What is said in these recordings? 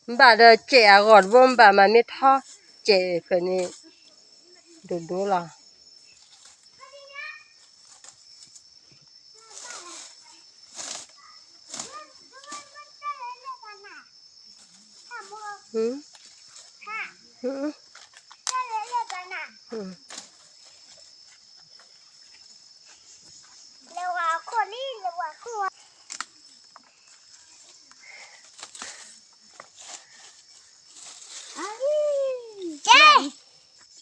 ဘၣ်ဒီးစဲးအဂီၢ်တဘိ ဘၣ်မၤမ့ၢ်ထီ စဲးဖျၢၣ်န့ၣ် ဒိၣ်ဒိၣ်လီၤ.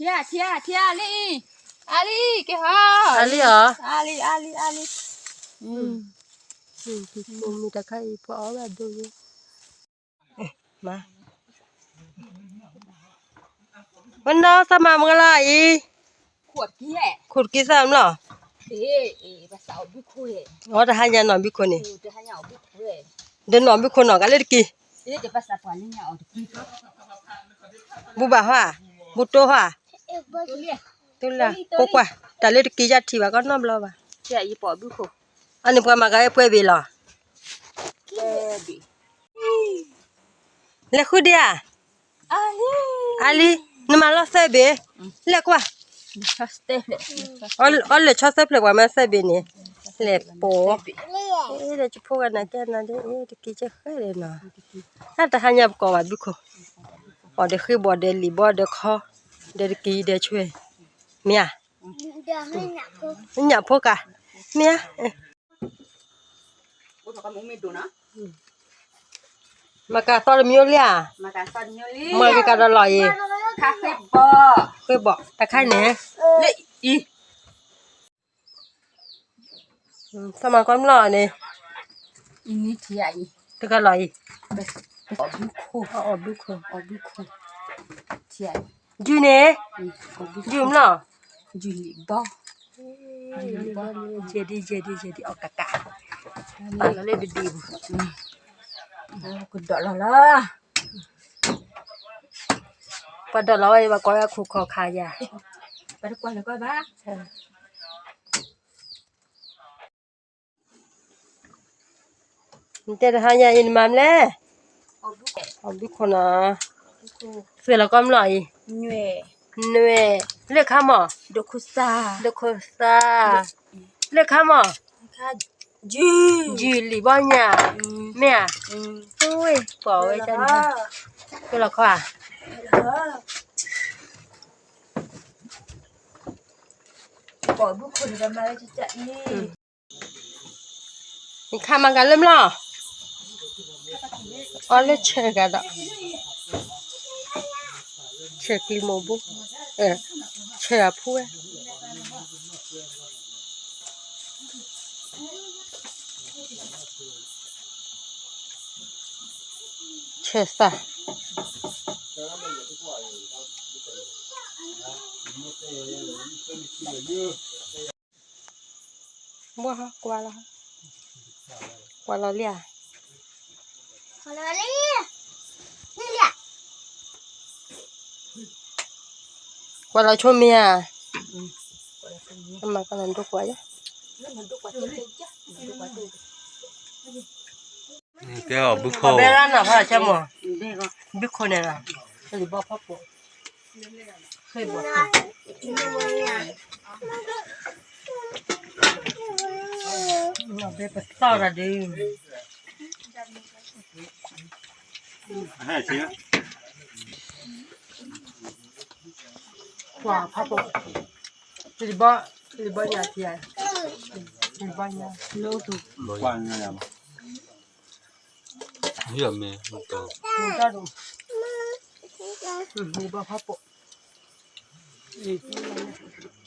ထံၣ် ထံၣ် ထံၣ် အလံ အလံ ကဟီ အလံ အလံ အလံ အလံ မ့ၢ်တခါအံၤ ပှၤအီၣ်ဘၣ်ဒိၣ်ယိ မၤ ဝဲနီၢ်သးမၤမုၢ်လၢအံၤ ခိၣ်တကံသၣ်မလီၤ အီၣ်တဟါညါနီၢ်ဘုခိၣ်န့ၣ် ဒီးနီၢ်ဘုခိၣ်နီၢ်ကလၢတကံ ဘူဘၣ်ဟါ ဘူတိၢ်ဟါ တိၢ်လၢ ကွၢ်ကွၢ် တၢ်လၢတကံယၢ်ထံၣ်ဘၣ်ကီနီတဘျီဘၣ် အန့ၣ်ပှၤမၤကၤဝဲပှဲၤဘ့ၣ်လီၤ လဲၤဃုဒံးဧါ အလံ နမၤလီၤသၢဘ့ၣ် လဲၤကွၢ် အီၣ်လဲၤဆီသၢဖျၢၣ်ပှၤမၤသၢဘ့ၣ်န့ၣ် လဲၤပိာ် ဒီးဖိဂၤနၤကဲနၤဒ် တကံကဲဃဲဒီးနီၤ တၢ်တဟါညါပကိးဘၣ်ဘုခိၣ် အီၣ်ဒီးဃ့ဘီၣ်ဒီးလံာ်ဘီဒီးခီ ဒီးတကံဒီးဆွဲ မ့ၢ်ဧါ ညၣ်ဖိကၤ မ့ၢ်ဧါ မၤကၤသီတမံၤလံဧါ မၤကၤဒီးလီၤအံၤ ဃ့ဘီၣ် တခါန့ၣ် သးမၤကီမလီၤန့ၣ် တကလီၤအံၤ အီၣ်ဘုခိၣ် ယုၢ်န့ၣ် ယုၢ်မလီၤ ယဲဒ် ယဲဒ် ယဲဒ် အီၣ်ကးကး ပာ်လီၤလၢဒဒံးပူၤ ကဒီးလီၤလီၤ ပှၤဒီးလီၤဝဲ ပှၤကိးဝဲခိၣ်ခီၣ်ခါယၤ ပှၤတကွၢ်လၢၤကီဘၣ် နတဲတဟါညါအံၤနမၤမလဲၣ် အီၣ်ဘုခိၣ်နီၤ သွဲၣ်လီၤကီမလီၤအံၤ နွဲၣ် လၢခါမီၢ် ဒိခိၣ်သၣ် လၢခါမီၢ် ယုၢ်လံာ်ဘီညၣ် မ့ၢ်ဧါ ဝဲပှၤဝဲဒၣ် သွဲၣ်လီၤခီဧါ နခါမၤကၤလၢမလီၤ အီလၢဆဲးဂၤဒီး ဆဲးကျံမိၢ်ဘိ ဆဲးအဖူဝဲ ဆဲးသၣ် ဘၣ်ကွၢ်လီၤ ကွၢ်လီၤလံဧါ ကွၢ်လီၤဆိမ့ၢ်ဧါ မၤကလီၤဒိကွၢ်ယါ ကဲအီၣ်ဘုခိၣ် ဘဲရါနၤဖးဆဲမိၢ် ဘုခိၣ်န့ၣ်လီၤ လံာ်ဘီဖးပိာ် ဃ့ဘီ ဘဲပသီၣ်တၢ်ဒုး ကွၢ်ဖးပိာ် လံာ်ဘီ လံာ်ဘီညါထံ လံာ်ဘီညါ လံာ်ဘီဖးပိာ် လံာ်ဘီညါ